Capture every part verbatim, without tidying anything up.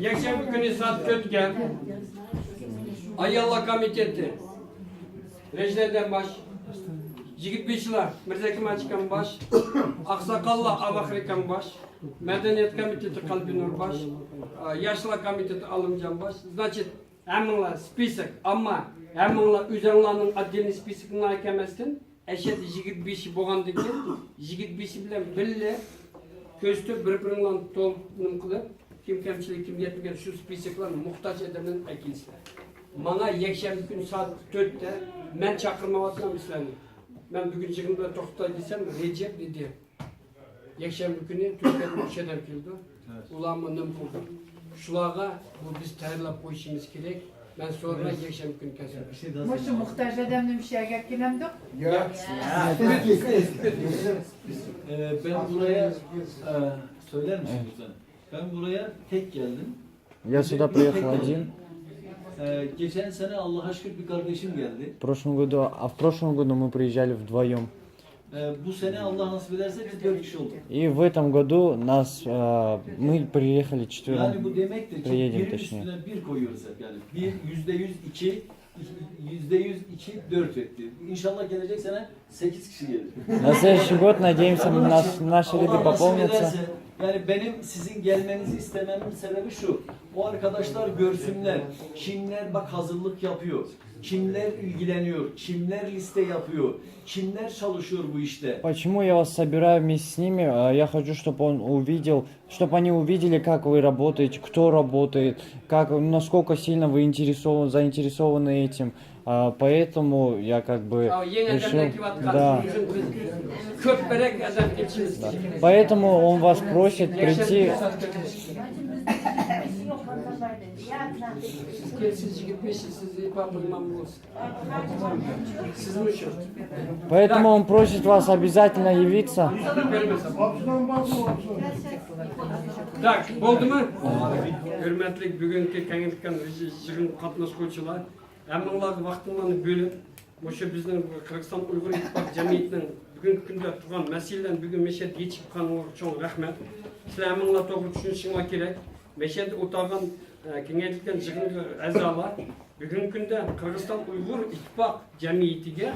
يەكشەنبە كۈنى سائەت تۆتكە ئاياللار كومىتېتى رەجىنە ئەدەم باش، يىگىت بېشىلار مىرزەكىم ئاچىكام باش، ئاقساقاللار ئاباقىر ئاكام باش، مەدەنىيەت كومىتېتى قەلبىنۇر باش، ياشلار كومىتېتى ئالىمجان باش. Значит، ھەممىڭلار سپىسوك، ئەمما ھەممىڭلار ئۆزۈڭلارنىڭ ئاددىينى سپىسوكىنى ئەكەلمەستىن، ئەشەدە يىگىت بېشى بولغاندىن كېيىن، يىگىت بېشى بىلەن بىللە كۆرسىتىپ، بىر-بىرىڭلارنى تولۇق نېمە قىلىپ، كىم كەمچىلىكى، كىم يەتمىگەن شۇ سپىسوكلارنى موھتاج ئادەملەرنى ئەكىلىسىلەر. ماڭا يەكشەنبە كۈنى سائەت تۆتتە مەن چاقىرمايۋاتىمەن سىلەرنى. مەن بۈگۈن يىغىندا توختاي دېسەم، رەجەپ دېدى. يەكشەنبە كۈنى تۈركىيەدىن ئۈچ ئادەم كېلىدۇ. ئۇلارمۇ نېمە قىلدى؟ شۇلارغا بۇ بىز تەييارلاپ قويۇشىمىز كېرەك. مەن سورىماي يەكشەنبە كۈنى كەلسۇن. مۇشۇ موھتاج ئادەمنى مۇشۇ يەرگە ئەكىلەمدۇق؟ ياق. Ee, ben buraya, e, söyler misin lütfen? Ben buraya tek geldim. Я сюда приехал один. Ee, geçen sene Allah'a şükür bir kardeşim geldi. В прошлом году, а в прошлом году мы приезжали вдвоем. Ee, bu sene Allah nasip ederse biz dört kişi olduk. И в этом году нас, э, мы приехали четвером. Yani bu demektir ki Приедем, birin точнее. Üstüne bir koyuyoruz hep yani. Bir, yüzde yüz, iki, yüzde yüz, iki, dört etti. İnşallah gelecek sene sekiz kişi gelir. На следующий год, надеемся, наш, наши ряды пополнятся. Allah nasip ederse, yani benim sizin gelmenizi istememin sebebi şu. O arkadaşlar görsünler. Kimler bak hazırlık yapıyor. Kimler ilgileniyor. Kimler liste yapıyor. Kimler çalışıyor bu işte. Почему я вас собираю вместе с ними? А, я хочу, чтобы он увидел, чтобы они увидели, как вы работаете, кто работает, как, насколько сильно вы интересованы, заинтересованы этим. А, поэтому я как бы решил, да. Поэтому он вас просит прийти. Поэтому он просит вас обязательно явиться. Так, بولدىمۇ؟ ھۆرمەتلىك بۈگۈنكى كەڭەيتكەن يىغىنغا قاتناشقۇچىلار، ھەممىڭلارغا ۋاقتىڭلارنى بۆلۈپ، مۇشۇ بىزنىڭ قىرغىزىستان ئۇيغۇر ئىتتىپاق جەمئىيىتىنىڭ بۈگۈنكى كۈندە تۇرغان مەسىلىلەرنى بۈگۈن مەشەدە يېچىپ چىققانلىقىغا چوڭ رەھمەت. سىلەر ھەممىڭلار توغرا چۈشىنىشىڭلار كېرەك. مەشەدە ئولتۇرغان، ئە، كېڭەيتىلگەن يىغىنغا ئەزالار بۈگۈنكى كۈندە قىرغىزىستان ئۇيغۇر ئىتتىپاق جەمئىيىتىگە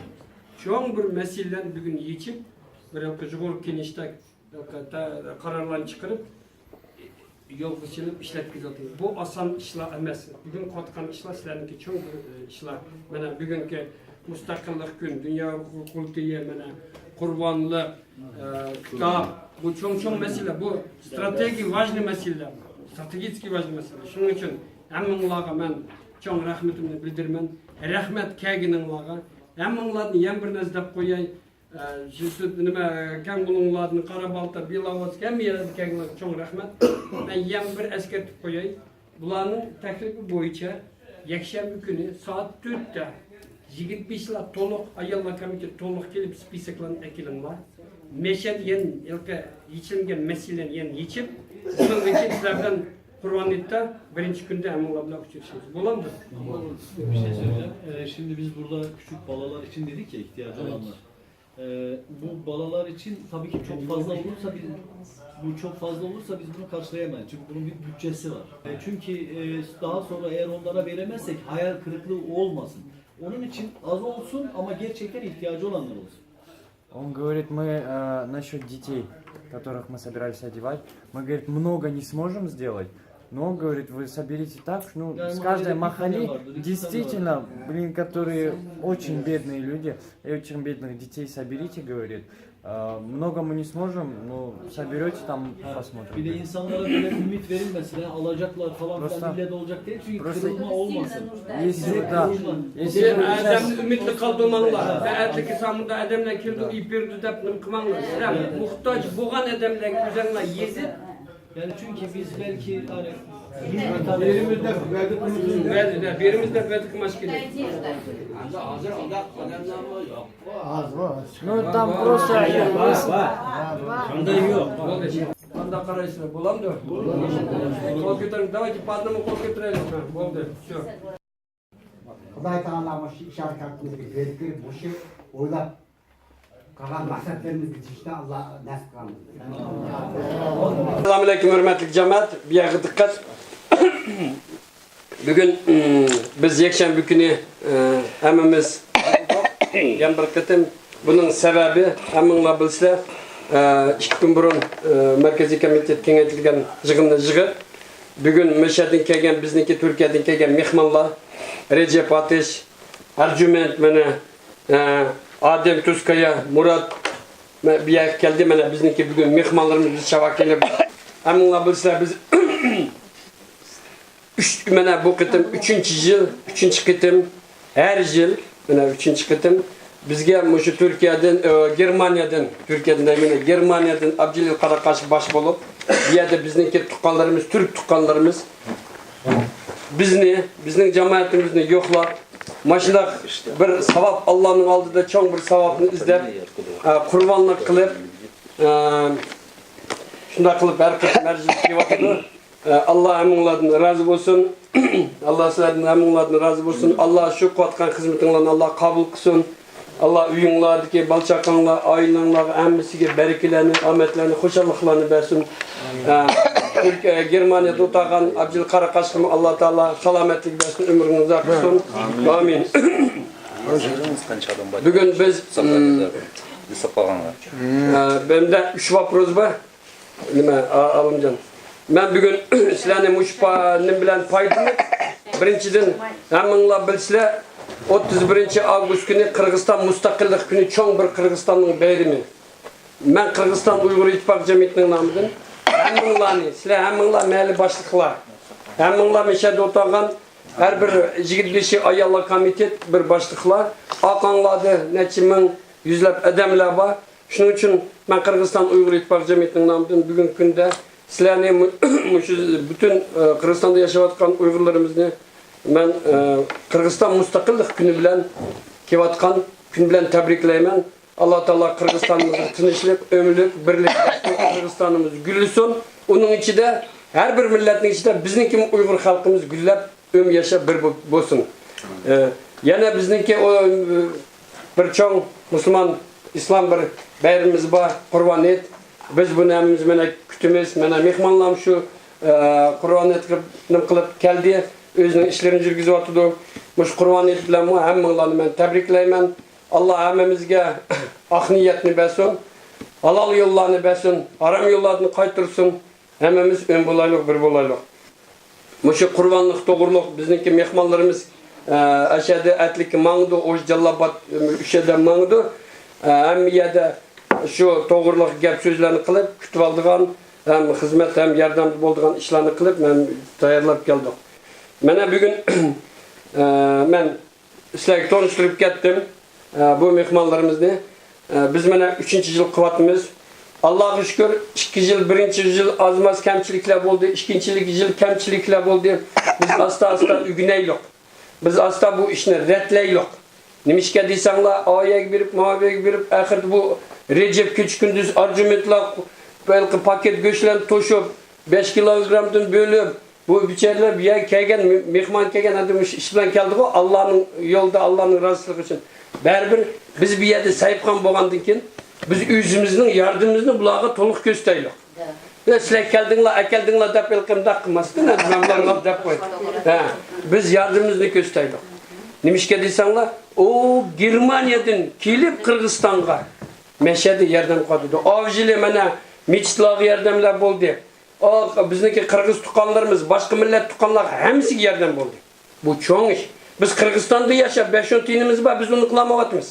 چوڭ بىر مەسىلىلەرنى بۈگۈن يېچىپ، بىر يۇقىرى كېڭەشتە قارارلارنى چىقىرىپ، يولغا سېلىپ ئىشلەتكۈزۈۋاتىمىز. بۇ ئاسان ئىشلار ئەمەس. بۈگۈن قىلىۋاتقان ئىشلار سىلەرنىڭكى چوڭ بىر، ئى، ئىشلار. مانا بۈگۈنكى مۇستەقىللىق كۈن، دۇنيا ھوقۇق قۇرۇلتىيى، مانا قۇربانلىق، ئى، كىتاب. بۇ چوڭ-چوڭ مەسىلە. بۇ стратегия важный مەسىلىلەر. Стратегически важный مەسىلە. شۇنىڭ ئۈچۈن ھەممىڭلارغا مەن چوڭ رەھمىتىمنى بىلدۈرىمەن. رەھمەت كەلگىنىڭلارغا. ھەممىڭلاردىن يەنە بىر نەرسە دەپ قوياي. ئە، شۇ سۆز نېمە، كەڭ بۇلۇڭلاردىن قارا بالتا، بېلاۋۇز، ھەممە يەردىن كەلگەنلەرگە چوڭ رەھمەت. مەن يەنە بىر ئەسكەرتىپ قوياي. بۇلارنىڭ تەكلىپى بويىچە يەكشەنبە كۈنى سائەت تۆتتە يىگىت بېشىلار تولۇق، ئاياللار كومىتېتى تولۇق كېلىپ، سپىسوكلارنى ئەكېلىڭلار. مەشەدە يەنە ھېلىقى يېچىلمىگەن مەسىلىلەرنى يەنە يېچىپ، شۇنىڭدىن كېيىن سىلەر بىلەن قۇربان ھېيتتا بىرىنچى كۈندە ھەممىڭلار بىلەن ئۇچرىشىمىز. بولامدۇ؟ Bir şey söyleyeceğim. Ee, şimdi biz burada küçük balalar için dedik ya, ihtiyacı olanlar. Ee, bu balalar için tabii ki çok fazla olursa biz bu çok fazla olursa biz bunu karşılayamayız. Çünkü bunun bir bütçesi var. E, çünkü e, daha sonra eğer onlara veremezsek hayal kırıklığı olmasın. Onun için az olsun ama gerçekten ihtiyacı olanlar olsun. Он говорит, мы э, насчет детей, которых мы собирались одевать, мы, говорит, много не сможем сделать, но, говорит, вы соберите так, ну, с каждой махали, действительно, блин, которые очень бедные люди, и очень бедных детей соберите, говорит, э, много мы не сможем, ну, соберете, там посмотрим. Bir de insanlara böyle ümit verilmesin, yani alacaklar falan filan, ille de olacak değil çünkü kırılma olmasın. Если, да, если ئادەمنى ئۈمىدلىك قالدۇرماڭلار. ئەتىلىكى سامۇندا ئادەملەر كېلىدۇ، ئېلىپ بېرىدۇ دەپ نېمە قىلماڭلار. سىلەر موھتاج بولغان ئادەملەرگە ئۆزۈڭلار يېزىپ، Yani çünkü biz belki hani بېرىمىز دەپ ۋەدە قىلماس كېرەك. ئەمدى ھازىر ئۇنداق ئادەملەرمۇ يوق. ئاز، ئاز. Ну, там просто شۇنداق يوق. بولدى. قانداق قارايسىلەر؟ بولامدۇ؟ قول كۆتۈرۈڭ. Давайте по одному قول كۆتۈرەيلى. ھە، بولدى. شۇ. خۇداي تائالا مۇشۇ ئىشارە كارتىمىزنى بېرىپ بېرىپ، مۇشۇ ئويلاپ قالغان مەقسەتلىرىمىزگە يېتىشىشنى ئاللا نەسىپ قىلغان. ئەسسالامۇ ئەلەيكۇم، ھۆرمەتلىك جامائەت. بۇ يەرگە دىققەت. بۈگۈن، ئىم، بىز يەكشەنبە كۈنى، ئە، ھەممىمىز يەنە بىر قېتىم، بۇنىڭ سەۋەبى ھەممىڭلار بىلىسىلەر، ئە، ئىككى كۈن بۇرۇن، ئە، مەركىزىي كومىتېت كېڭەيتىلگەن يىغىننى يىغىپ، بۈگۈن مۇشۇ يەردىن كەلگەن، بىزنىڭكى تۈركىيەدىن كەلگەن مېھمانلار، رەجەپ ئاتىش، ئەرجۈمەنت، مانا، ئە، ئادەم تۇزكايا، مۇرات، مانا بۇ يەرگە كەلدى. مانا بىزنىڭكى بۈگۈن مېھمانلىرىمىز، بىز چاۋاك كېلىپ، ھەممىڭلار بىلىسىلەر، بىز ئۈچ، مانا بۇ قېتىم ئۈچىنچى يىل، ئۈچىنچى قېتىم، ھەر يىل، مانا ئۈچىنچى قېتىم بىزگە مۇشۇ تۈركىيەدىن، ئە، گېرمانىيەدىن، تۈركىيەدىن دەيمەن، گېرمانىيەدىن ئابجېلىل قاراقاش باش بولۇپ، بۇ يەردە بىزنىڭكى تۇغقانلىرىمىز، تۈرك تۇغقانلىرىمىز بىزنى، بىزنىڭ جامائىتىمىزنى يوقلاپ، ماشۇنداق بىر ساۋاب، ئاللانىڭ ئالدىدا چوڭ بىر ساۋابنى ئىزدەپ، ئە، قۇربانلىق قىلىپ، ئە، شۇنداق قىلىپ ھەر قېتىم ھەر يىل كېلىۋاتىدۇ. ئاللا ھەممىڭلاردىن رازى بولسۇن. ئاللا سىلەردىن ھەممىڭلاردىن رازى بولسۇن. ئاللا شۇ قىلىۋاتقان خىزمىتىڭلارنى ئاللا قابۇل قىلسۇن. ئاللا ئۆيۈڭلاردىكى بالا-چاقاڭلار، ئائىلەڭلارغا ھەممىسىگە بەرىكىلەرنى، ئامەتلەرنى، خۇشاللىقلارنى بەرسۇن. ئە، تۈرك-، ئە، گېرمانىيەدە ئولتۇرغان ئابجېلىل قاراقاشقىمۇ ئاللا تائالا سالامەتلىك بەرسۇن، ئۆمرىڭىزنى ئۇزارت قىلسۇن. ئامىن. بۈگۈن بىز، ئە، بەندە ئۈچ ۋاپروس بار. نېمە، ئا-، ئالىمجان؟ مەن بۈگۈن سىلەرنى مۇشۇ پا-، نېمە بىلەن پايدىلىنىپ، بىرىنچىدىن، ھەممىڭلار بىلىسىلەر، ئوتتۇز بىرىنچى ئاۋگۇست كۈنى قىرغىزىستان مۇستەقىللىق كۈنى، چوڭ بىر قىرغىزىستاننىڭ بايرىمى. مەن قىرغىزىستان ئۇيغۇر ئىتتىپاقى جەمئىيىتىنىڭ نامىدىن ھەممىڭلارنى، سىلەر ھەممىڭلار مەھەللە باشلىقلار، ھەممىڭلار مۇشۇ يەردە ئولتۇرغان ھەر بىر يىگىت بېشى ئاياللار كومىتېت بىر باشلىقلار، ئارقاڭلاردا نەچچە مىڭ، يۈزلەپ ئادەملەر بار. شۇنىڭ ئۈچۈن مەن قىرغىزىستان ئۇيغۇر ئىتتىپاقى جەمئىيىتىنىڭ نامىدىن بۈگۈنكى كۈندە سىلەرنى مۇ-، مۇشۇ پۈتۈن، ئە، قىرغىزىستاندا ياشاۋاتقان ئۇيغۇرلىرىمىزنى مەن، ئە، قىرغىزىستان مۇستەقىللىق كۈنى بىلەن، كېلىۋاتقان كۈن بىلەن تەبرىكلەيمەن. ئاللا تائالا قىرغىزىستانىمىزغا تىنچلىق، ئۆمۈرلۈك، بىرلىك، قىرغىزىستانىمىز گۈللىسۇن. ئۇنىڭ ئىچىدە، ھەر بىر مىللەتنىڭ ئىچىدە بىزنىڭكىمۇ ئۇيغۇر خەلقىمىز گۈللەپ، ئۆمۈر ياشاپ بىر بو-، بولسۇن. ئە، يەنە بىزنىڭكى ئۇ، بىر چوڭ مۇسۇلمان، ئىسلام بىر بايرىمىمىز بار، قۇربان ھېيت. بىز بۇنى ھەممىمىز مانا كۈتىمىز. مانا مېھمانلارمۇ شۇ، ئە، قۇربان ھېيتقا نېمە قىلىپ كەلدى، ئۆزىنىڭ ئىشلىرىنى يۈرگۈزۈۋاتىدۇ. مۇشۇ قۇربان ھېيت بىلەنمۇ ھەممىڭلارنى مەن تەبرىكلەيمەن. ئاللا ھەممىمىزگە ئاق نىيەتنى بەرسۇن، ھالال يوللارنى بەرسۇن، ھارام يوللاردىن قايتۇرسۇن. ھەممىمىز ئۆم بولايلۇق، بىر بولايلۇق. مۇشۇ قۇربانلىق توغرۇلۇق بىزنىڭكى مېھمانلىرىمىز، ئە، ئەشەدە ئەتلىككە ماڭىدۇ، ئوش جاللابات، ئۈچ يەردە ماڭىدۇ. ئە، ھەممە يەردە شۇ توغرۇلۇق گەپ سۆزلەرنى قىلىپ، كۈتۈۋالىدىغان، ھەم خىزمەت، ھەم ياردەمدە بولىدىغان ئىشلارنى قىلىپ، مەن تەييارلاپ كەلدۇق. مانا بۈگۈن، ئە، مەن سىلەرگە تونۇشتۇرۇپ كەتتىم، ئە، بۇ مېھمانلىرىمىزنى. ئە، بىز مانا ئۈچىنچى يىل قىلىۋاتىمىز. ئاللاغا شۈكۈر، ئىككى يىل، بىرىنچى يىل ئاز-ماز كەمچىلىكلەر بولدى، ئىككىنچى يىل كەمچىلىكلەر بولدى. بىز ئاستا-ئاستا ئۆگىنەيلۇق. بىز ئاستا بۇ ئىشنى رەتلەيلۇق. نېمىشقا دېسەڭلار، ئا يەرگە بېرىپ، ما يەرگە بېرىپ، ئاخىرىدا بۇ رەجەپ كېچە-كۈندۈز ئارگۇمېنتلار، ھېلىقى پاكېت گۆشلەرنى توشۇپ، بەش كىلوگرامدىن بۆلۈپ، بۇ بىچارىلەر بۇ يەرگە كەلگەن، مېھمان كەلگەن ئادەم مۇشۇ ئىش بىلەن كەلدىغۇ، ئاللانىڭ يولىدا، ئاللانىڭ رازىلىقى ئۈچۈن. بەرىبىر بىز بۇ يەردە ساھىبخان بولغاندىن كېيىن، بىز ئۆزىمىزنىڭ ياردىمىمىزنى بۇلارغا تولۇق كۆرسىتەيلى. يا، سىلەر كەلدىڭلار، ئەكەلدىڭلار دەپ ھېلىقى مۇنداق قىلماستىن، ئەمدى مەن بۇلارنى ئاپ دەپ قوي. ھە، بىز ياردىمىمىزنى كۆرسىتەيلى. نېمىشقا دېسەڭلار، ئۇ گېرمانىيەدىن كېلىپ قىرغىزىستانغا مەشەدە ياردەم قىلىۋاتىدۇ. ئاۋۇ يىلى مانا مېچىتلارغا ياردەملەر بولدى. ئا، بىزنىڭكى قىرغىز تۇغقانلىرىمىز، باشقا مىللەت تۇغقانلارغا ھەممىسىگە ياردەم بولدى. بۇ چوڭ ئىش. بىز قىرغىزىستاندا ياشاپ، بەش-ئون تىيىنىمىز بار، بىز ئۇنى قىلالمايۋاتىمىز.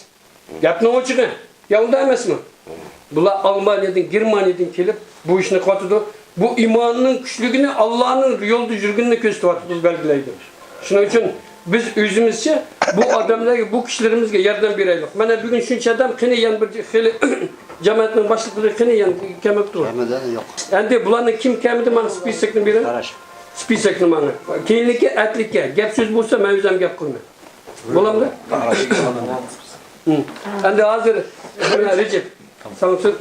گەپنىڭ ئوچۇقى. يا ئۇنداق ئەمەسمۇ؟ بۇلار ئالمانىيەدىن، گېرمانىيەدىن كېلىپ بۇ ئىشنى قىلىۋاتىدۇ. بۇ ئىماننىڭ كۈچلۈكىنى، ئاللانىڭ يولىدا يۈرگىنىنى كۆرسىتىۋاتىدۇ، بەلگىلەيدۇ. شۇنىڭ ئۈچۈن بىز ئۆزىمىزچە بۇ ئادەملەرگە، بۇ كىشىلىرىمىزگە ياردەم بېرەيلۇق. مانا بۈگۈن شۇنچە ئادەم، قېنى يەنە بىر خېلى جامائەتنىڭ باشلىقلىرى قېنى يەنە كەلمەپتۇ؟ كەلمىدى، يوق. ئەمدى بۇلارنىڭ كىم كەلمىدى، مانا سپىسوكنى بېرىڭ. قاراش. سپىسوكنى ماڭا. كېيىنلىكى ئەتلىككە گەپ سۆز بولسا، مەن ئۆزۈم گەپ قىلىمەن. بولامدۇ؟ قاراش. ئەمدى ھازىر رەجەپ. Tamam. Sana söz.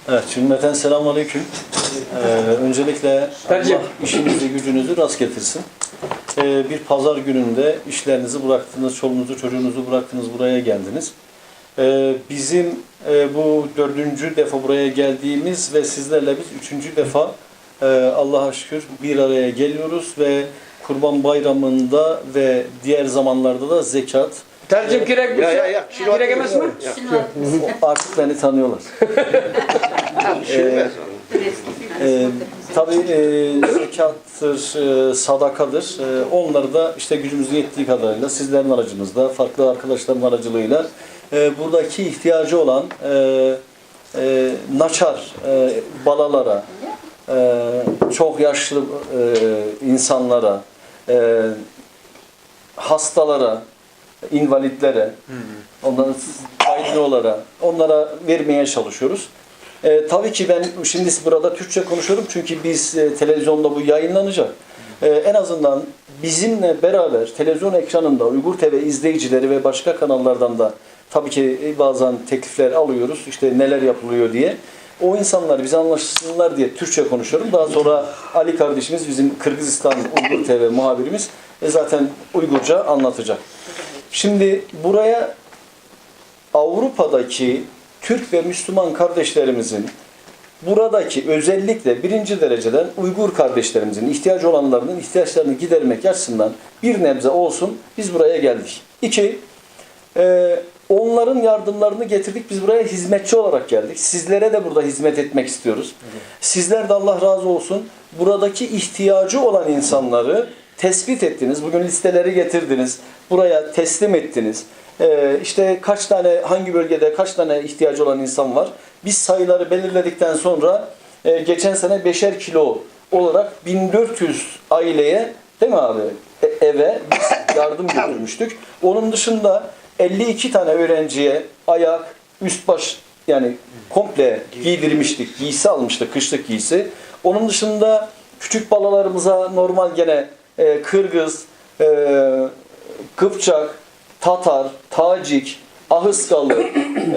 Evet, cümleten selamun aleyküm. Ee, öncelikle Allah işinizi gücünüzü rast getirsin. Ee, bir pazar gününde işlerinizi bıraktınız, çoluğunuzu çocuğunuzu bıraktınız, buraya geldiniz. Ee, bizim e, bu dördüncü defa buraya geldiğimiz ve sizlerle biz üçüncü defa e, Allah'a şükür bir araya geliyoruz ve Kurban Bayramı'nda ve diğer zamanlarda da zekat. Tercim gerek mi? Ya, ya, ya, kilo Gerek emas mı? Artık beni tanıyorlar. Ee, e, tabii e, zekattır, e, sadakadır. E, onları da işte gücümüzün yettiği kadarıyla sizlerin aracınızda, farklı arkadaşların aracılığıyla e, buradaki ihtiyacı olan e, e, naçar e, balalara, e, çok yaşlı e, insanlara, e, hastalara, invalitlere, ondan kaydırolara, onlara vermeye çalışıyoruz. E, tabii ki ben şimdi burada Türkçe konuşuyorum çünkü biz e, televizyonda bu yayınlanacak. E, en azından bizimle beraber televizyon ekranında Uygur T V izleyicileri ve başka kanallardan da tabii ki e, bazen teklifler alıyoruz işte neler yapılıyor diye. O insanlar bizi anlasınlar diye Türkçe konuşuyorum. Daha sonra Ali kardeşimiz bizim Kırgızistan Uygur T V muhabirimiz e, zaten Uygurca anlatacak. Şimdi buraya Avrupa'daki Türk ve Müslüman kardeşlerimizin buradaki özellikle birinci dereceden Uygur kardeşlerimizin ihtiyacı olanlarının ihtiyaçlarını gidermek açısından bir nebze olsun biz buraya geldik. İki, e, onların yardımlarını getirdik. Biz buraya hizmetçi olarak geldik. Sizlere de burada hizmet etmek istiyoruz. Sizler de Allah razı olsun. Buradaki ihtiyacı olan insanları tespit ettiniz. Bugün listeleri getirdiniz. Buraya teslim ettiniz. Ee, işte kaç tane, hangi bölgede kaç tane ihtiyacı olan insan var? Biz sayıları belirledikten sonra e, geçen sene beşer kilo olarak bin dört yüz aileye, değil mi abi? E, eve biz yardım götürmüştük. Onun dışında elli iki tane öğrenciye ayak, üst baş yani komple giydirmiştik. Giysi almıştık, kışlık giysi. Onun dışında küçük balalarımıza normal gene e, Kırgız, e, Kıpçak, Tatar, Tacik, Ahıskalı,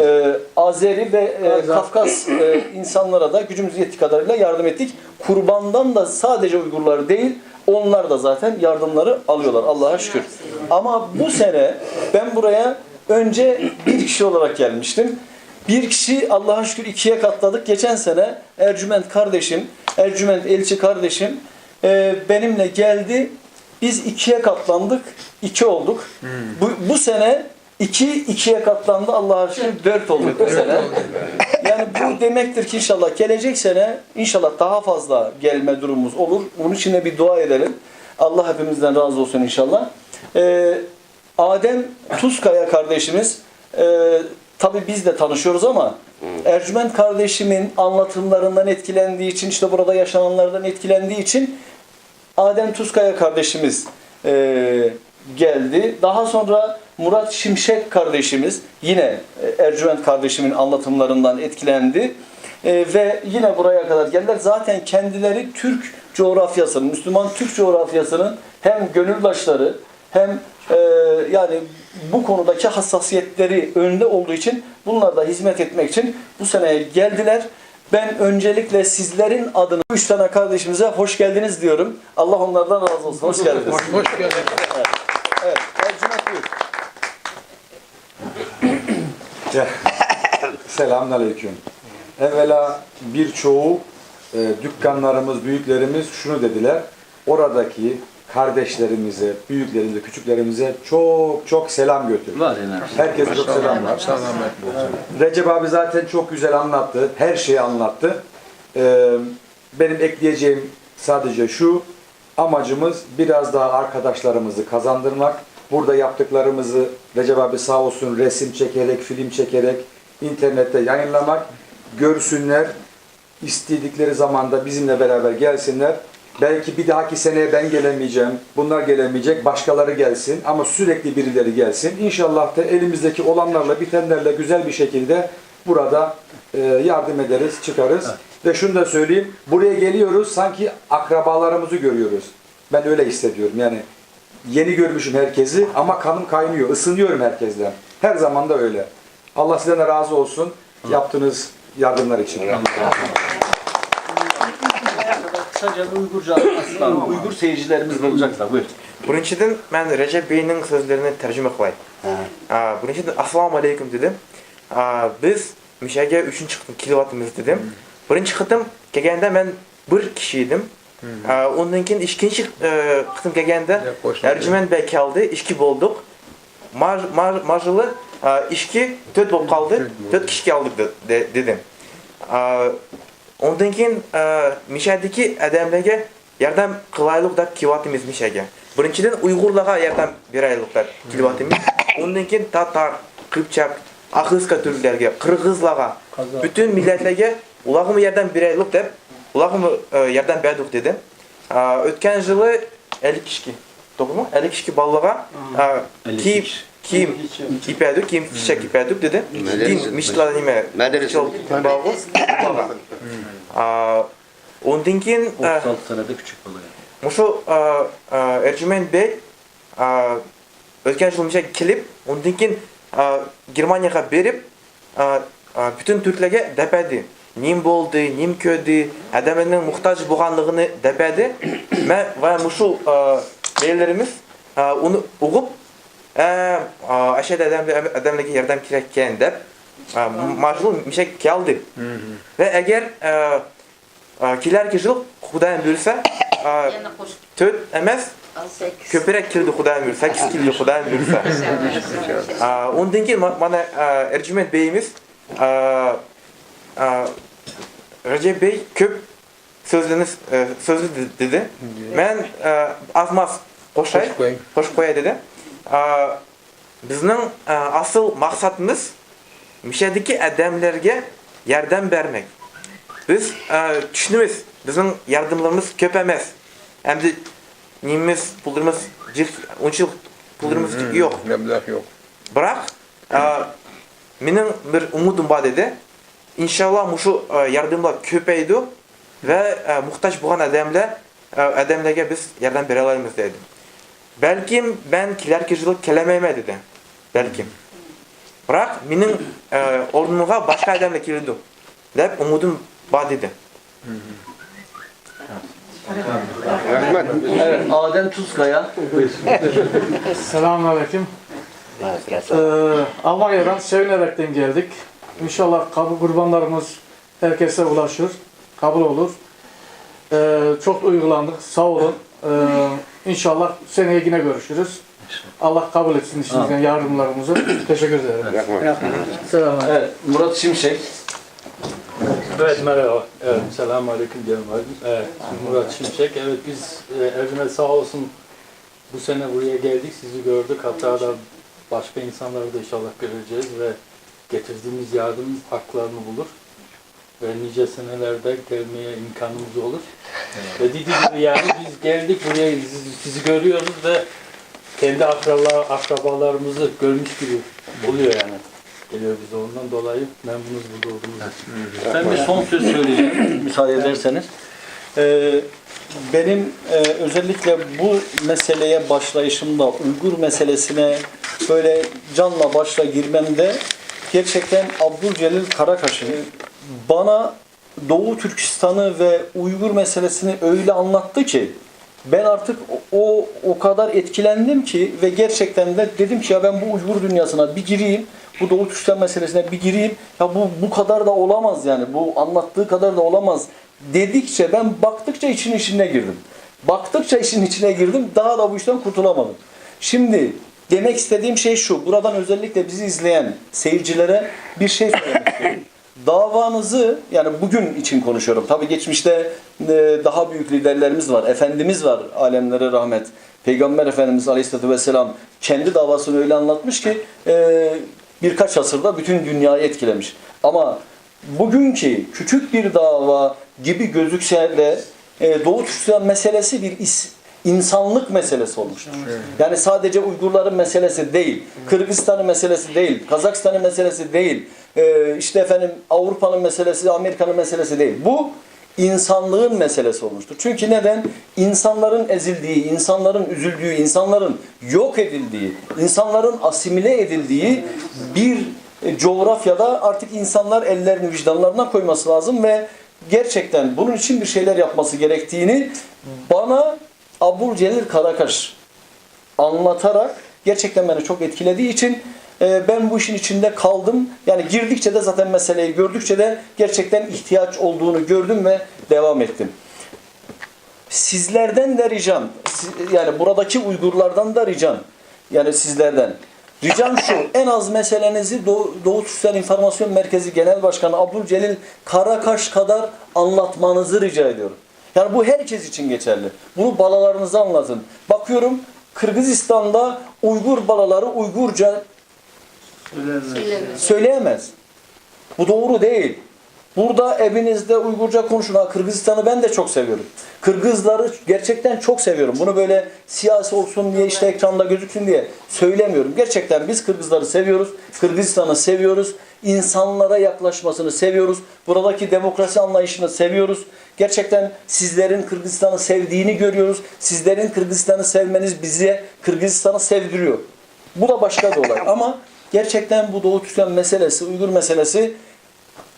e, Azeri ve e, Kafkas e, insanlara da gücümüz yettiği kadarıyla yardım ettik. Kurbandan da sadece Uygurlar değil, onlar da zaten yardımları alıyorlar Allah'a şükür. Ama bu sene ben buraya önce bir kişi olarak gelmiştim. Bir kişi Allah'a şükür ikiye katladık. Geçen sene Ercüment kardeşim, Ercüment Elçi kardeşim e, benimle geldi. Biz ikiye katlandık, iki olduk. Bu, bu sene iki ikiye katlandı, Allah'a şükür dört olduk bu sene. Yani bu demektir ki inşallah gelecek sene inşallah daha fazla gelme durumumuz olur. Bunun için de bir dua edelim. Allah hepimizden razı olsun inşallah. Ee, Adem Tuzkaya kardeşimiz, e, tabii biz de tanışıyoruz ama Ercüment kardeşimin anlatımlarından etkilendiği için, işte burada yaşananlardan etkilendiği için Adem Tuzkaya kardeşimiz e, geldi. Daha sonra Murat Şimşek kardeşimiz yine e, Ercüment kardeşimin anlatımlarından etkilendi. E, ve yine buraya kadar geldiler. Zaten kendileri Türk coğrafyasının, Müslüman Türk coğrafyasının hem gönüldaşları hem e, yani bu konudaki hassasiyetleri önde olduğu için bunlar da hizmet etmek için bu seneye geldiler. Ben öncelikle sizlerin adına üç tane kardeşimize hoş geldiniz diyorum. Allah onlardan razı olsun. Hoş geldiniz. Hoş, hoş geldiniz. Evet. Evet. Ercüment, buyur. Selamünaleyküm. Evvela birçoğu e, dükkanlarımız, büyüklerimiz şunu dediler. Oradaki kardeşlerimize, büyüklerimize, küçüklerimize çok çok selam götür. Var yani. Herkese çok selam var. Selamet olsun. Recep abi zaten çok güzel anlattı. Her şeyi anlattı. Ee, benim ekleyeceğim sadece şu. Amacımız biraz daha arkadaşlarımızı kazandırmak. Burada yaptıklarımızı Recep abi sağ olsun resim çekerek, film çekerek internette yayınlamak. Görsünler. İstedikleri zamanda bizimle beraber gelsinler. Belki bir dahaki seneye ben gelemeyeceğim, bunlar gelemeyecek, başkaları gelsin ama sürekli birileri gelsin. İnşallah da elimizdeki olanlarla, bitenlerle güzel bir şekilde burada e, yardım ederiz, çıkarız. Ve şunu da söyleyeyim, buraya geliyoruz, sanki akrabalarımızı görüyoruz. Ben öyle hissediyorum yani. Yeni görmüşüm herkesi ama kanım kaynıyor, ısınıyorum herkesten. Her zaman da öyle. Allah sizden de razı olsun yaptığınız yardımlar için. Kısaca Uygurca anlatsın. Uygur seyircilerimiz de olacaklar. Buyurun. Birinchidan, men Rajab beyning so'zlarini tarjima qilay. A, birinchidan, assalomu alaykum dedim. ئا، بىز مۇشەگە ئۈچىنچى قېتىم كېلىۋاتىمىز دېدىم. بىرىنچى قېتىم كەلگەندە مەن بىر كىشى ئىدىم. ئا، ئۇندىن كېيىن ئىككىنچى، ئە، قېتىم كەلگەندە ئەرجۈمەن بەگ كەلدى، ئىككى بولدۇق. مار-، مار-، مارژىلى، ئا، ئىككى، تۆت بولۇپ قالدى. تۆت كىشى كەلدۇق دە-، دە-، دېدىم. ئا، ئۇندىن كېيىن، ئا، مۇشەدىكى ئادەملەرگە ياردەم قىلايلۇق دەپ كېلىۋاتىمىز مۇشەگە. بىرىنچىدىن، ئۇيغۇرلارغا ياردەم بېرەيلۇق دەپ كېلىۋاتىمىز. ئۇندىن كېيىن تاتار، قىپچاق، ئاخىلسكا تۈركلەرگە، قىرغىزلارغا، پۈتۈن مىللەتلەرگە ئۇلارغىمۇ ياردەم بېرەيلۇق دەپ، ئۇلارغىمۇ، ئە، ياردەم بەردۇق دېدى. ئا، ئۆتكەن يىلى ئەللىك ئىككى، توغرىمۇ؟ ئەللىك ئىككى بالىغا، ئا، كىيىم، كىيىم كىيپەدۇك، كىيىم كېچەك كېپەدۇك دېدى. كېيىن مىشتىلار نېمە؟ مەدرىسە. ئا، ئۇندىن كېيىن، ئە، ئوتتۇز ئالتە سەنەدە كىچىك بالا. مۇشۇ، ئە، ئە، ئەرجۈمەن بەگ، ئە، ئۆتكەن يىل مۇشۇ يەرگە كېلىپ، ئۇندىن كېيىن، ئە، گېرمانىيەگە بېرىپ، ئە، ئە، پۈتۈن تۈركلەرگە دەپ بەردى. نېمە بولدى، نېمە كۆردى، ئادەملەرنىڭ موھتاج بولغانلىقىنى دەپ بەردى. مەن ۋە مۇشۇ، ئە، بەگلىرىمىز، ئە، ئۇنى ئۇقۇپ، ئە، ئە، ئاشۇ ئادەملەر-، ئادەملەرگە ياردەم كېرەككەن دەپ، ئە، مارژىلى مۇشۇ يەرگە كەلدى. ۋە ئەگەر، ئە، ئا، كېلەركى يىل خۇدايىم بۇيرۇسا، ئا، يەنە قوشۇپ. تۆت ئەمەس، ئا، سەككىز. كۆپرەك كېلىدۇ خۇدايىم بۇيرۇسا، سەككىز كېلىدۇ خۇدايىم بۇيرۇسا. ئا، ئۇندىن كېيىن ما-، مانا، ئا، ئەرجۈمەن بېيىمىز، ئا، ئا، رەجەپ بېي كۆپ سۆزلىنى، ئا، سۆزلىدى دېدى. مەن، ئا، ئاز-ماز قوشاي، قوشۇپ قوياي. قوشۇپ قوياي دېدى. ئا، بىزنىڭ، ئە، ئاسىل مەقسەتىمىز مۇشەدىكى ئادەملەرگە ياردەم بەرمەك. بىز، ئە، چۈشىنىمىز، بىزنىڭ ياردىملىرىمىز كۆپ ئەمەس. ئەمدى نېمىمىز، پۇللىرىمىز جىق، ئۇنچىلىك پۇللىرىمىز يوق. مەبلەغ يوق. بىراق، ئە، مېنىڭ بىر ئۈمىدىم بار دېدى. ئىنشاللا مۇشۇ، ئە، ياردەملەر كۆپەيدۇ ۋە، ئە، موھتاج بولغان ئادەملەر ئادەملەرگە بىز ياردەم بېرەلەيمىز دەيدۇ. بەلكىم مەن كېلەركى يىلى كېلەلمەيمەن دېدى. بەلكىم. بىراق مېنىڭ، ئە، ئورنۇمغا باشقا ئادەملەر كېلىدۇ دەپ ئۈمىدىم بار دېدى. رەھمەت. Evet, Adem Tuzkaya. Buyur. Selamun aleyküm. Ee, Almanya'dan sevinerekten geldik. İnşallah kabul kurbanlarımız herkese ulaşır, kabul olur. Ee, çok duygulandık, sağ olun. Ee, inşallah seneye yine görüşürüz. Allah kabul etsin işimizden yardımlarımızı. Teşekkür ederim. Selam. Evet, Murat Şimşek. Evet, merhaba. Evet, selamun aleyküm diyelim abi. Evet, Murat Şimşek. Evet, biz, e, Ercüment sağ olsun, bu sene buraya geldik, sizi gördük. Hatta da başka insanları da inşallah göreceğiz ve getirdiğimiz yardım haklarını bulur. Ve nice senelerde gelmeye imkanımız olur. Ve dediğim gibi yani biz geldik buraya, sizi, sizi görüyoruz ve kendi akraba, akrabalarımızı görmüş gibi oluyor yani. Geliyor bize, ondan dolayı memnunuz burada olduğumuz için. Ben bir son söz söyleyeceğim, müsaade ederseniz. Ee, benim, e, özellikle bu meseleye başlayışımda, Uygur meselesine böyle canla başla girmemde gerçekten Abdülcelil Karakaş'ın bana Doğu Türkistan'ı ve Uygur meselesini öyle anlattı ki, ben artık o, o, o kadar etkilendim ki ve gerçekten de dedim ki, ya ben bu Uygur dünyasına bir gireyim, bu Doğu Türkistan meselesine bir gireyim. Ya bu, bu kadar da olamaz yani, bu anlattığı kadar da olamaz dedikçe, ben baktıkça için içine girdim. Baktıkça işin içine girdim, daha da bu işten kurtulamadım. Şimdi demek istediğim şey şu, buradan özellikle bizi izleyen seyircilere bir şey söylemek istiyorum. Davanızı, yani bugün için konuşuyorum. Tabii geçmişte, e, daha büyük liderlerimiz var, Efendimiz var, alemlere rahmet. Peygamber Efendimiz Aleyhisselatü Vesselam kendi davasını öyle anlatmış ki, e, birkaç asırda bütün dünyayı etkilemiş. Ama bugünkü küçük bir dava gibi gözükse de, e, Doğu Türkistan meselesi bir is-, insanlık meselesi olmuştur. Evet. Yani sadece Uygurların meselesi değil, Kırgızistan'ın meselesi değil, Kazakistan'ın meselesi değil, e, işte efendim Avrupa'nın meselesi, Amerika'nın meselesi değil. Bu insanlığın meselesi olmuştur. Çünkü neden? İnsanların ezildiği, insanların üzüldüğü, insanların yok edildiği, insanların asimile edildiği bir, e, coğrafyada artık insanlar ellerini vicdanlarına koyması lazım ve gerçekten bunun için bir şeyler yapması gerektiğini bana Abul Celil Karakaş anlatarak gerçekten beni çok etkilediği için E, ben bu işin içinde kaldım. Yani girdikçe de zaten meseleyi gördükçe de gerçekten ihtiyaç olduğunu gördüm ve devam ettim. Sizlerden de ricam, siz- yani buradaki Uygurlardan da ricam, yani sizlerden. Ricam şu, en az meselenizi Doğu, Doğu Türkistan İnformasyon Merkezi Genel Başkanı Abdülcelil Karakaş kadar anlatmanızı rica ediyorum. Yani bu herkes için geçerli. Bunu balalarınıza anlatın. Bakıyorum, Kırgızistan'da Uygur balaları Uygurca söyleyemez. Bu doğru değil. Burada evinizde Uygurca konuşun. Ha, Kırgızistan'ı ben de çok seviyorum. Kırgızları gerçekten çok seviyorum. Bunu böyle siyasi olsun diye, işte ekranda gözüksün diye söylemiyorum. Gerçekten biz Kırgızları seviyoruz. Kırgızistan'ı seviyoruz. İnsanlara yaklaşmasını seviyoruz. Buradaki demokrasi anlayışını seviyoruz. Gerçekten sizlerin Kırgızistan'ı sevdiğini görüyoruz. Sizlerin Kırgızistan'ı sevmeniz bize Kırgızistan'ı sevdiriyor. Bu da başka bir olay. Ama gerçekten bu Doğu Türkmen meselesi, Uygur meselesi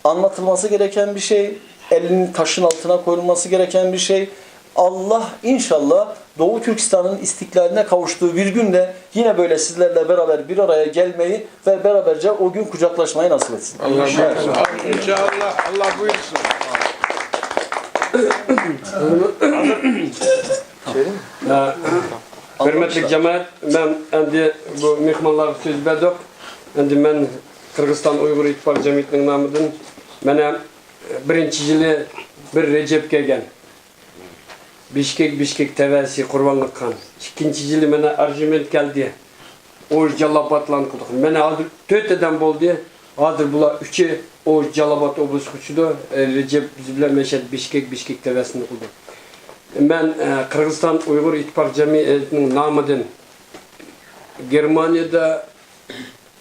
anlatılması gereken bir şey. Elinin taşın altına koyulması gereken bir şey. Allah inşallah Doğu Türkistan'ın istiklaline kavuştuğu bir günde yine böyle sizlerle beraber bir araya gelmeyi ve beraberce o gün kucaklaşmayı nasip etsin. Allah buyursun. İnşallah. Allah buyursun. Hə, hörmətli cəmaət, mən indi bu mehmanlara söz verdik. İndi mən Qırğızistan Uyğur İttifaqı Cəmiyyətinin namıdın mənə birinci yılı bir Rəcəb gələn. Bişkek, Bişkek təvəsi Qurbanlıq xan. İkinci yılı mənə Arjumand gəldi. Oğuz Callabadlarını qıldıq. Mənə hazır dörd adam boldı. Hazır bular üçü Oğuz Callabad oblastıga uçdu. E, Recep biz bilen Meşed Bişkek, Bişkek tevesini qıldı. Mən e, Qırğızistan Uyğur İttifaq Cəmiyyətinin namıdın Germaniyada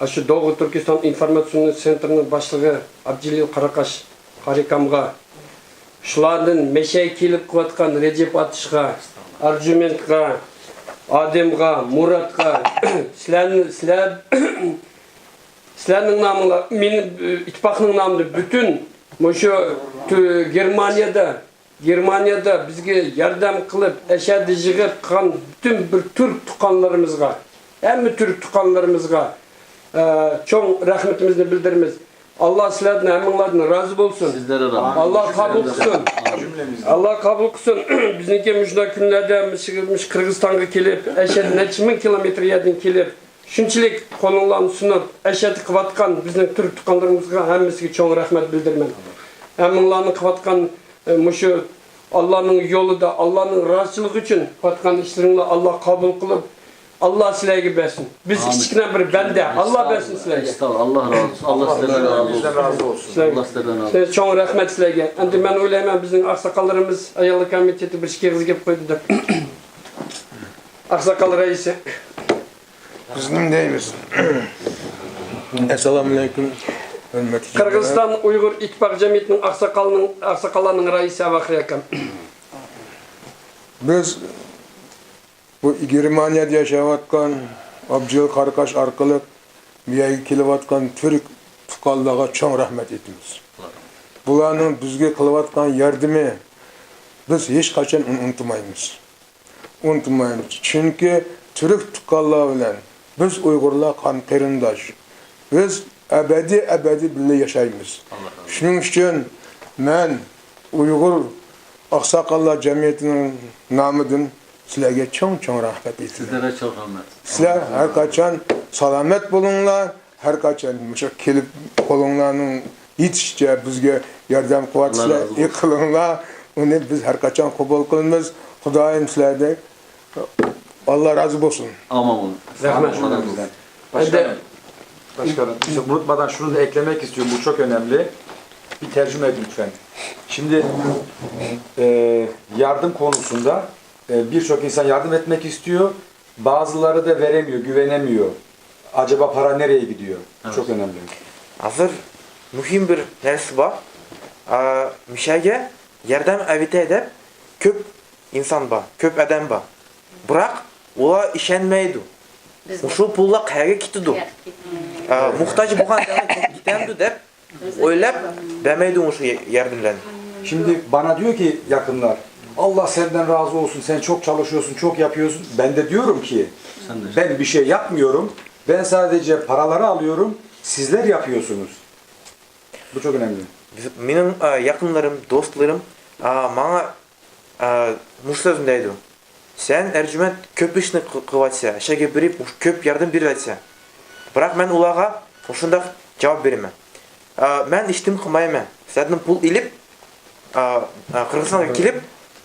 şu Doğu Türkistan İnformatsion Sentrinin başlığı Abdülcelil Qaraqaş Qarikamğa, şulardan Meşege kelip qıvatqan Recep Atışqa, Arjumandqa, Ademğa, Muratqa, sizlerni, sizler Sizlerniň namyňlar, meniň, e, ittifaknyň namynda bütün muşu tü-, Germaniyada, Germaniyada bizge yardam kılıp, eşedi yığıp kan bütün bir Türk tukanlarımızga, hemme Türk tukanlarımızga, e, çoň rahmetimizni bildirimiz. Allah sizlerden, hemmeňlerden razı bolsun. Sizlere razı. Allah kabul kılsın. Cümlemizden. Allah kabul kılsın. Bizimki muşuna künlerde, muşu, muşu Kırgızistan'a kelip, eşedi neçe bin kilometr yerden kelip, Şunçalik qoluňlarny sunup, eşedi qıvatqan bizniň türk tuqqanlarymyzga hemmesiga çoň rahmet bildirmen. Hemmiňlarny qıvatqan, e, muşu Allanyň ýolunda, Allanyň razyçylygy üçin qıvatqan işleriňlar Allah kabul kılıp, Allah sizlerge bersin. Biz kiçikine bir bende. Allah bersin sizlerge. Estağfurullah. Allah razı olsun. Allah sizlerden razı olsun. Bizden razı olsun. Allah sizlerden razı olsun. Size çoň rahmet sizlerge. Endi men oýlaýman, bizniň aksakalllarymyz, aýallar komiteti bir iki gyz gep goýdy dep. Aksakal reisi. Biz nima deymiz? Assalomu alaykum, hurmatli Qirg'iziston Uyg'ur ittifoqi jamiyatining oqsoqolining, oqsoqollarining raisi Avaxri akam. Biz bu Germaniyada yashayotgan Abdul Qarqash orqali bu yerga kelayotgan turk tuqqanlarga cho'ng rahmat aytamiz. Bularning bizga qilayotgan yordami biz hech qachon uni unutmaymiz. Unutmaymiz. Chunki turk tuqqanlar bilan biz uyg'urlar qon qarindosh. Biz abadiy, abadiy birga yashaymiz. Shuning uchun men Uyg'ur oqsoqollar jamiyatining nomidan sizlarga cho'ng-cho'ng rahmat aytaman. Sizlarga cho'ng rahmat. Sizlar har qachon salomat bo'linglar. Har qachon mushu kelib qo'linglarning yetishicha bizga yordam qilyapsizlar. Alloh razı olsun. Qilinglar. Uni biz har qachon qabul qilamiz. Xudoyim sizlardan Alloh razı olsun. Amin. Rahmet. Alloh razı olsun. Başkanım, başkanım, unutmadan şunu da eklemek istiyorum. Bu çok önemli. Bir tercüme edin lütfen. Şimdi e, yardım konusunda e, birçok insan yardım etmek istiyor. Bazıları da veremiyor, güvenemiyor. Acaba para nereye gidiyor? Evet. Çok önemli. Hozir muhim bir narsa bor. A, Mishaga yordam avitay deb ko'p inson bor, ko'p odam bor. Biroq ular ishonmaydi. Bizga. Shu pullar qayerga ketadi? Qayerga ketadi? A, muhtoj bo'lgan joyga ketamdi deb O'ylab bermaydi o'sha yordamlarni. Şimdi bana diyor ki yakınlar, "Allah senden razı olsun, sen çok çalışıyorsun, çok yapıyorsun." Ben de diyorum ki, "Ben bir şey yapmıyorum, Ben sadece paraları alıyorum, sizler yapıyorsunuz. Bu çok önemli. Biz, mening, e, yaqinlarim, do'stlarim, e, manga, e, mush so'zni deydi. Sen, Erjument, ko'p ishni qı-, qilyapsan, ishga berib, mush ko'p yordam beryapsan. Biroq men ularga mushundoq javob beraman. E, men ishni qilmayman. Sizlardan pul ilib, e, e, Qirg'izistonga kelib,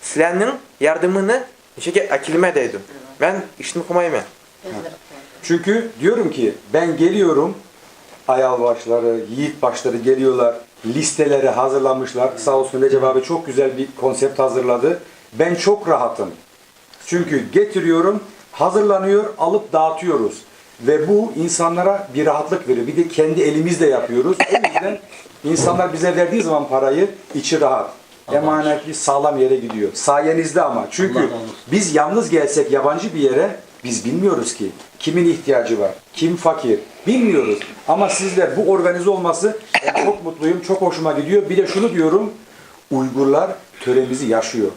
sizlarning yordamini ishga akilma deydi. Men ishni qilmayman. Çünkü diyorum ki ben geliyorum, ayal başları, yiğit başları geliyorlar, listeleri hazırlamışlar. Sağ olsun Recep abi çok güzel bir konsept hazırladı. Ben çok rahatım. Çünkü getiriyorum, hazırlanıyor, alıp dağıtıyoruz. Ve bu insanlara bir rahatlık veriyor. Bir de kendi elimizle yapıyoruz. O yüzden insanlar bize verdiği zaman parayı içi rahat. Emanetli sağlam yere gidiyor. Sayenizde ama. Çünkü biz yalnız gelsek yabancı bir yere, biz bilmiyoruz ki kimin ihtiyacı var, kim fakir. Bilmiyoruz. Ama sizler bu organize olması, ben çok mutluyum, çok hoşuma gidiyor. Bir de şunu diyorum, Uygurlar töremizi yaşıyor.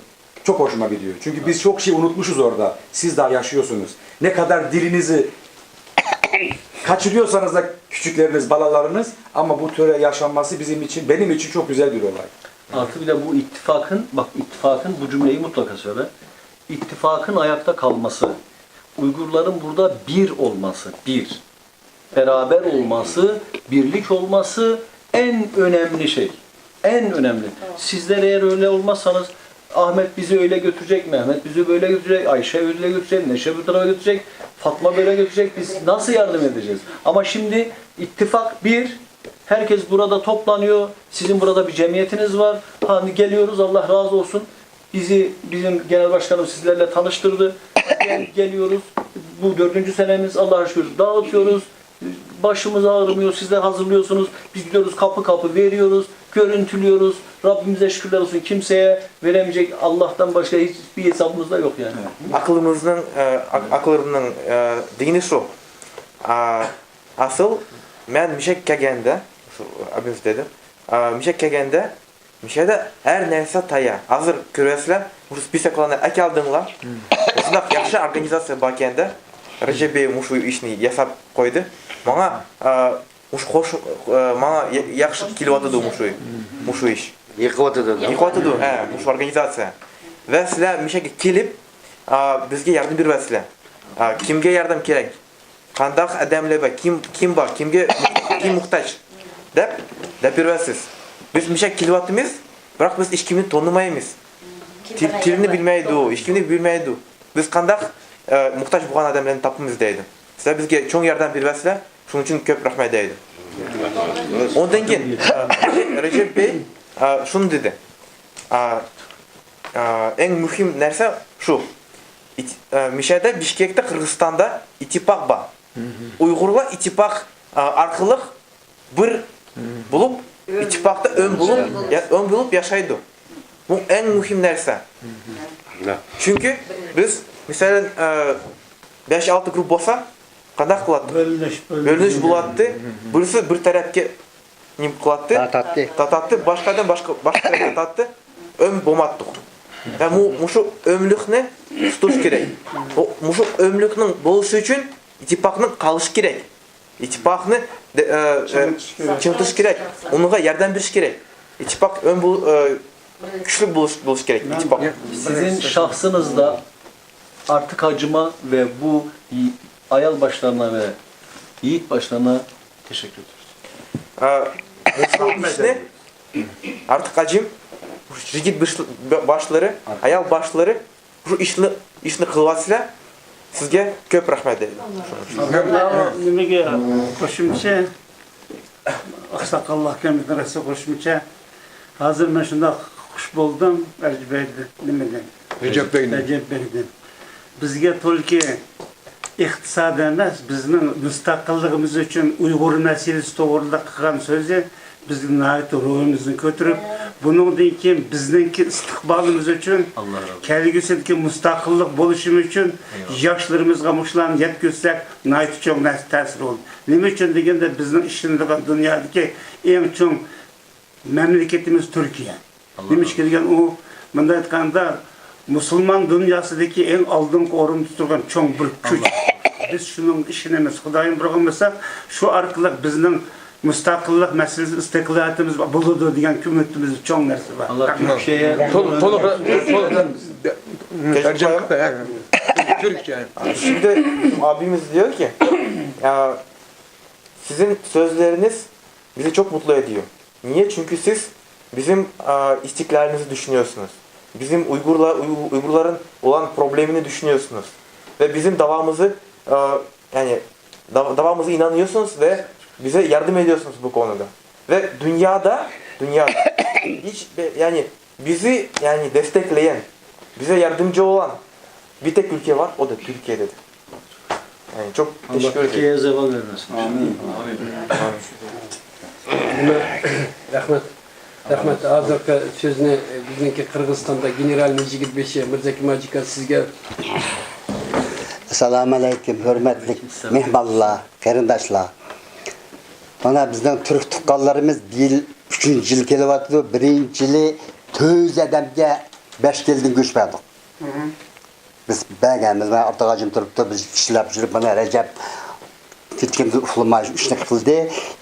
Çok hoşuma gidiyor. Çünkü biz çok şey unutmuşuz orada. Siz daha yaşıyorsunuz. Ne kadar dilinizi kaçırıyorsanız da küçükleriniz, balalarınız, ama bu töre yaşanması bizim için, benim için çok güzel bir olay. Artı bir de bu ittifakın, bak, ittifakın, bu cümleyi mutlaka söyle. İttifakın ayakta kalması, Uygurların burada bir olması, bir. Beraber olması, birlik olması en önemli şey. En önemli. Sizler eğer öyle olmazsanız, Ahmet bizi öyle götürecek, Mehmet bizi böyle götürecek, Ayşe öyle götürecek, Neşe bu tarafa götürecek, Fatma böyle götürecek. Biz nasıl yardım edeceğiz? Ama şimdi ittifak bir, herkes burada toplanıyor. Sizin burada bir cemiyetiniz var. Hani geliyoruz, Allah razı olsun. Bizi, bizim genel başkanımız sizlerle tanıştırdı. Gel-, geliyoruz. Bu dördüncü senemiz, Allah'a şükür, dağıtıyoruz. Başımız ağrımıyor, sizler hazırlıyorsunuz. Biz gidiyoruz kapı kapı veriyoruz, görüntülüyoruz. Rabbimize şükürler olsun, kimseye veremeyecek, Allah'tan başka hiçbir hesabımız da yok yani. Aqlımızning, e, aq-, aqlımning, e, degani shu. A, asıl men mishe kelganda, shu abimiz dedi. A, mishe kelganda Mishe de her narsa tayyor. Hozir ko'rasizlar, mushtu списокlarni akeldinglar. Shundoq yaxshi organizatsiya bor ekanda, Rajab bey mushu ishni yasab qo'ydi. Manga, e, mushu qo'sh-, e, manga ya-, yaxshi kelyotidi mushu, mushu ish. Yiqiyotidi. Yiqiyotidi, ha, mushu organizatsiya. Va sizlar mishaga kelib, e, bizga yordam beryapsizlar. E, kimga yordam kerak? Qandaq odamlar bor, kim, kim bor, kimga, kim muhtoj deb, deb berasiz. Biz misha kelyapmiz, biroq biz hech kimni tonimaymiz. Til-, tilni bilmaydi u, hech kimni bilmaydi u. Biz qandaq, e, muhtoj bo'lgan odamlarni topamiz deydi. Sizlar bizga cho'ng yordam beryapsizlar, shuning uchun ko'p rahmat deydi. Ondan keyin, e, Rajab bey, e, shuni dedi. E, e, eng muhim narsa shu. It-, e, Mishada, Bishkekda, Qirg'izistonda ittifoq bor. Uyg'urlar ittifoq, e, orqali bir bo'lib, ittifoqda o'ng bo'lib, ya-, o'ng bo'lib yashaydi. Bu eng muhim narsa. Chunki biz, masalan, e, besh-olti guruh bo'lsa, qanday qiladi? Bo'linish, bo'linish. Bo'linish bo'ladi. Birisi bir tarafga nima qiladi? Tartadi. Tartadi, boshqadan boshqa, boshqa tarafga tartadi. O'm bo'lmadik. Ya bu, mushu o'mlikni tutish kerak. Bu, mushu o'mlikning bo'lishi uchun ittifoqning qolishi kerak. Ittifoqni de-, e, e, chiniqtirish kerak. Chiniqtirish kerak. Unga yordam berish kerak. İttifak ön bu, e, güçlü buluş, buluş gerek. İttifak. Sizin şahsınızda artık hacıma ve bu yi-, ayal başlarına ve yiğit başlarına teşekkür ediyoruz. E, bu işni artık hacım, bu yiğit baş-, başları, ayal başları bu işni, işni qılavsizlar, sizge köp rahmet deydi. Nimaga qo'shimcha, oqsoqollar komitetasi qo'shimcha. Hozir men shundoq xush bo'ldim, Arjibeydi, nimadan? Rajab beydan. Rajab beydan. Bizga только iqtisod emas, bizning mustaqilligimiz uchun Uyg'ur masalasi to'g'rida qilgan so'zi bizni nihoyatda ruhimizni ko'tarib, buningdan keyin bizningki istiqbolimiz uchun, kelgusidagi mustaqillik bo'lishimiz uchun yoshlarımızga mushlarni yetkazsak, nihoyatda cho'ng nas-, ta'sir bo'ldi. Nima uchun deganda, bizning ishlanadigan dunyodagi eng cho'ng mamlakatimiz Turkiya. Nima ishga kelgan u? Bunday aytganda, musulmon dunyosidagi eng oldingi o'rinda turgan cho'ng bir kuch. بىز شۇنىڭغا ئىشىنىمىز. خۇدايىم بۇيرۇغان بولسا، شۇ ئارقىلىق بىزنىڭ مۇستەقىللىق مەسىلىسى، ئىستىقلالىيىتىمىز بولىدۇ دېگەن ئۈمىدىمىز چوڭ نەرسە بار. رەھمەت. تول-، تولۇق، تولۇق. Geçmiş bayramı. Türkçe. Şimdi bizim abimiz diyor ki, ya, sizin sözleriniz bizi çok mutlu ediyor. Niye? Çünkü siz bizim, e, istiklalimizi düşünüyorsunuz. Bizim Uygurla-, Uy-, Uygurların olan problemini düşünüyorsunuz. Ve bizim davamızı, e, yani dav-, davamızı inanıyorsunuz ve bize yardım ediyorsunuz bu konuda. Ve dünyada, dünyada hiç be-, yani bizi yani destekleyen, bize yardımcı olan bir tek ülke var, o da Türkiye dedi. Yani çok teşekkür ederim. Allah Türkiye'ye zeval vermesin. Amin. Amin. رەھمەت. رەھمەت. ھازىرقى سۆزنى بىزنىڭكى قىرغىزىستاندا گېنېرالنىڭ يىگىت بېشى مىرزەكىم ھاجى ئاكا سىزگە. ئەسسالامۇ ئەلەيكۇم، ھۆرمەتلىك مېھمانلار، قېرىنداشلار. مانا بىزنىڭ تۈرك تۇغقانلىرىمىز بىر يىل، ئۈچىنچى يىل كېلىۋاتىدۇ. بىرىنچى يىلى تۆت يۈز ئادەمگە بەشكەلدىن گۆش بەردۇق. بىز بەرگەنمىز، مانا ئارتۇق ھاجىم تۇرۇپتۇ، بىز ئىشلەپ يۈرۈپ، مانا رەجەپ كېچىكىمىز ئۇخلىماي شۇ ئىشنى قىلدى.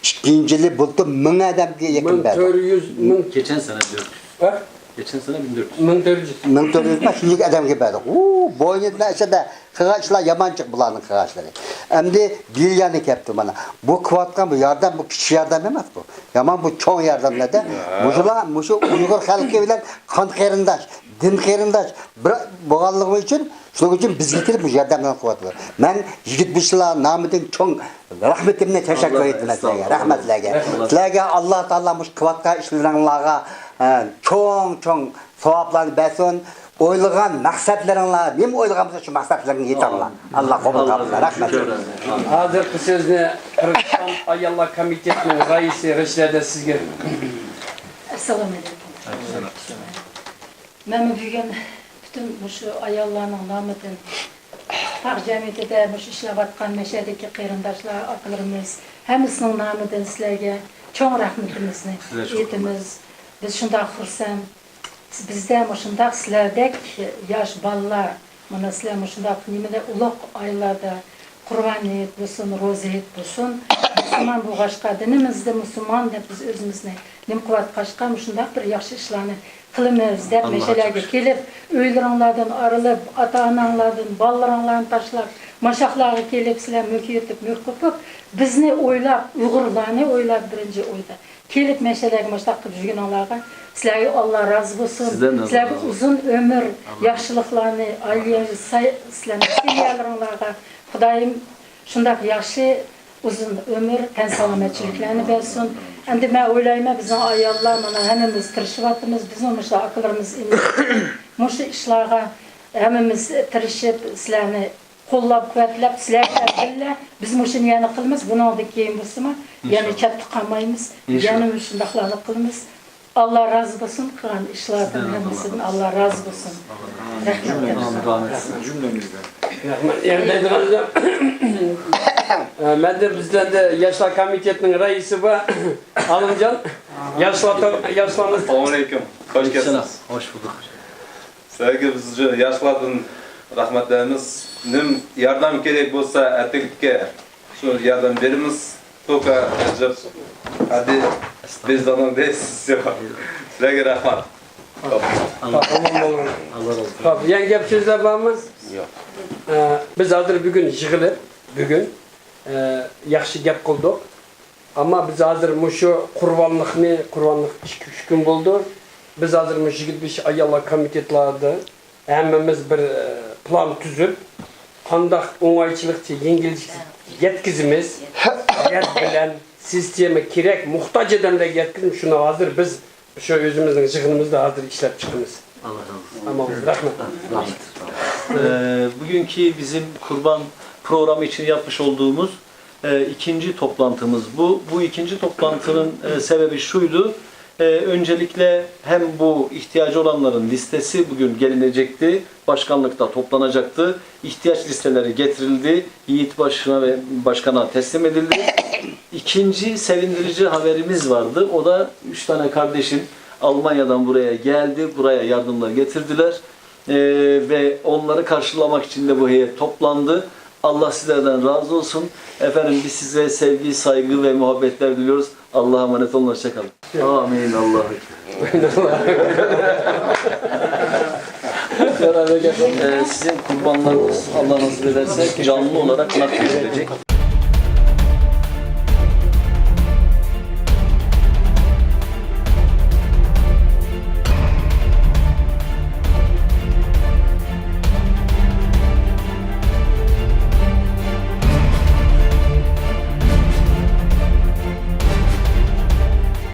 ئىككىنچى يىلى بۇلتۇر مىڭ ئادەمگە يېقىن بەردۇق. مىڭ تۆت يۈز، مىڭ. Geçen sene dört yüz. ھە؟ Geçen sene bin dört yüz. مىڭ تۆت يۈز. مىڭ تۆت يۈز شۇنچىلىك ئادەمگە بەردۇق. ئۇ بوينىدىن ئەسلىدە قىلغان ئىشلار يامان چىق بۇلارنىڭ قىلغان ئىشلىرى. ئەمدى بىر يەنە كەپتۇ مانا. بۇ قىلىۋاتقان بۇ ياردەم، بۇ كىچىك ياردەم ئەمەس بۇ. يامان بۇ چوڭ ياردەملەردە. مۇشۇلار، مۇشۇ ئۇيغۇر خەلقى بىلەن قان قېرىنداش، دىن قېرىنداش بىر بولغانلىقى ئۈچۈن، شۇنىڭ ئۈچۈن بىزگە كېلىپ مۇشۇ ياردەملەرنى قىلىۋاتىدۇ. مەن يىگىت بېشىلار نامىدىن چوڭ رەھمىتىمنى تەشەككۈر ئېيتىمەن سىلەرگە. رەھمەت سىلەرگە. سىلەرگە ئاللا تائالا مۇشۇ قىلىۋاتقان ئىشلىرىڭلارغا، ئە، چوڭ، چوڭ ساۋابلارنى بەرسۇن. ئويلىغان مەقسەتلىرىڭلار، نېمە ئويلىغان بولسا شۇ مەقسەتلىرىڭگە يېتىڭلار. ئاللا قوبۇل قىلسۇن. رەھمەت. ھازىرقى سۆزنى قىرغىزىستان ئاياللار كومىتېتىنىڭ رەئىسى غىشلەدە سىزگە. ئەسسالامۇ ئەلەيكۇم. مەنمۇ بۈگۈن پۈتۈن مۇشۇ ئاياللارنىڭ نامىدىن، ئىتتىپاق جەمئىيىتىدە مۇشۇ ئىشلەۋاتقان مەشەدىكى قېرىنداشلار، ئاكىلىرىمىز، ھەممىسىنىڭ نامىدىن سىلەرگە چوڭ رەھمىتىمىزنى ئېيتىمىز. بىز شۇنداق خۇرسەن. بىزدە مۇشۇنداق سىلەردەك ياش بالىلار، مانا سىلەر مۇشۇنداق نېمىدە، ئۇلۇغ ئائىلىلەردە، قۇربان ھېيت بولسۇن، روزا ھېيت بولسۇن، مۇسۇلمان بولغاچقا، دىنىمىزدە مۇسۇلمان دەپ بىز ئۆزىمىزنى نېمە قىلىۋاتقاچقا، مۇشۇنداق بىر ياخشى ئىشلارنى قىلىمىز دەپ، مەشەلەرگە كېلىپ، ئۆيلىرىڭلاردىن ئايرىلىپ، ئاتا-ئاناڭلاردىن، بالىلىرىڭلارنى تاشلاپ، ماشاقلارغا كېلىپ، سىلەر مۆك يېتىپ، مۆك قوپۇپ، بىزنى ئويلاپ، ئۇيغۇرلارنى ئويلاپ بىرىنچى ئويدا كېلىپ مەشەلەرگە مۇشۇنداق قىلىپ يۈرگىنىڭلارغا سىلەرگە ئاللا رازى بولسۇن. سىلەرگە ئۇزۇن ئۆمۈر، ياخشىلىقلارنى، ئالىيە ساي-، سىلەرنىڭ سەييەلىرىڭلارغا خۇدايىم شۇنداق ياخشى ئۇزۇن ئۆمۈر، تەن سالامەتچىلىكلەرنى بەرسۇن. ئەمدى مەن ئويلايمەن، بىزنىڭ ئاياللار مانا ھەممىمىز تىرىشىۋاتىمىز، بىزمۇ مۇشۇ ئاكىلىرىمىز، ئىنىلىرىمىز مۇشۇ ئىشلارغا ھەممىمىز تىرىشىپ سىلەرنى قوللاپ-قۇۋۋەتلەپ، سىلەر بىلەن بىللە بىز مۇشۇنى يەنە قىلىمىز، بۇنىڭدىن كېيىن بولسىمۇ يەنە چەتتە قالمايمىز. يەنە مۇشۇنداقلارنى قىلىمىز. ئاللا رازى بولسۇن، قىلغان ئىشلاردىن ھەممىسىدىن ئاللا رازى بولسۇن. رەھمەت. رەھمەت. يەنە دەيدىغاندا، ئە، مەندە بىزدە ياشلار كومىتېتىنىڭ رەئىسى بار، ئالىمجان. ياشلار، ياشلارنى. ئەسسالامۇ ئەلەيكۇم. خوش كەلسىڭىز. خوش بولدۇق. سىلەرگە بىز ياشلاردىن رەھمەت دەيمىز. نېمە ياردەم كېرەك بولسا، ئەتىگە شۇ ياردەم بېرىمىز. توكا، رەجەپ، ھەدى، بىزنىڭ دەيسىز. سىلەرگە رەھمەت. ئامان بولۇڭ. خوپ، يەنە گەپ سۆزلەر بارمۇ؟ يوق. ئە، بىز ھازىر بۈگۈن يىغىلىپ، بۈگۈن، ئە، ياخشى گەپ قىلدۇق. ئەمما بىز ھازىر مۇشۇ قۇربانلىقنى، قۇربانلىق ئىككى، ئۈچ كۈن بولدى. بىز ھازىر مۇشۇ يىگىت بېشى ئاياللار كومىتېتلاردا ھەممىمىز بىر، ئە، پىلان تۈزۈپ، قانداق ئوڭايچىلىقچە، يەڭگىلچە يەتكۈزىمىز، يەر بىلەن سىستېما كېرەك، موھتاج ئادەملەرگە يەتكۈزۈپ، شۇنى ھازىر بىز شۇ ئۆزىمىزنىڭ يىغىنىمىزدا ھازىر ئىشلەپ چىقىمىز. ئامما رەھمەت. Ee, bugünkü bizim kurban programı için yapmış olduğumuz, e, ikinci toplantımız bu. Bu ikinci toplantının, e, sebebi şuydu. E, öncelikle hem bu ihtiyacı olanların listesi bugün gelinecekti. Başkanlıkta toplanacaktı. İhtiyaç listeleri getirildi. Yiğit Başkan'a ve Başkan'a teslim edildi. İkinci sevindirici haberimiz vardı. O da üç tane kardeşim Almanya'dan buraya geldi. Buraya yardımlar getirdiler. Ee, ve onları karşılamak için de bu heyet toplandı. Allah sizlerden razı olsun. Efendim, biz size sevgi, saygı ve muhabbetler diliyoruz. Allah'a emanet olun, hoşça kalın. Amin, Allahu Ekber. Ee, sizin kurbanlarınız, Allah nasip ederse, canlı olarak nakledecek.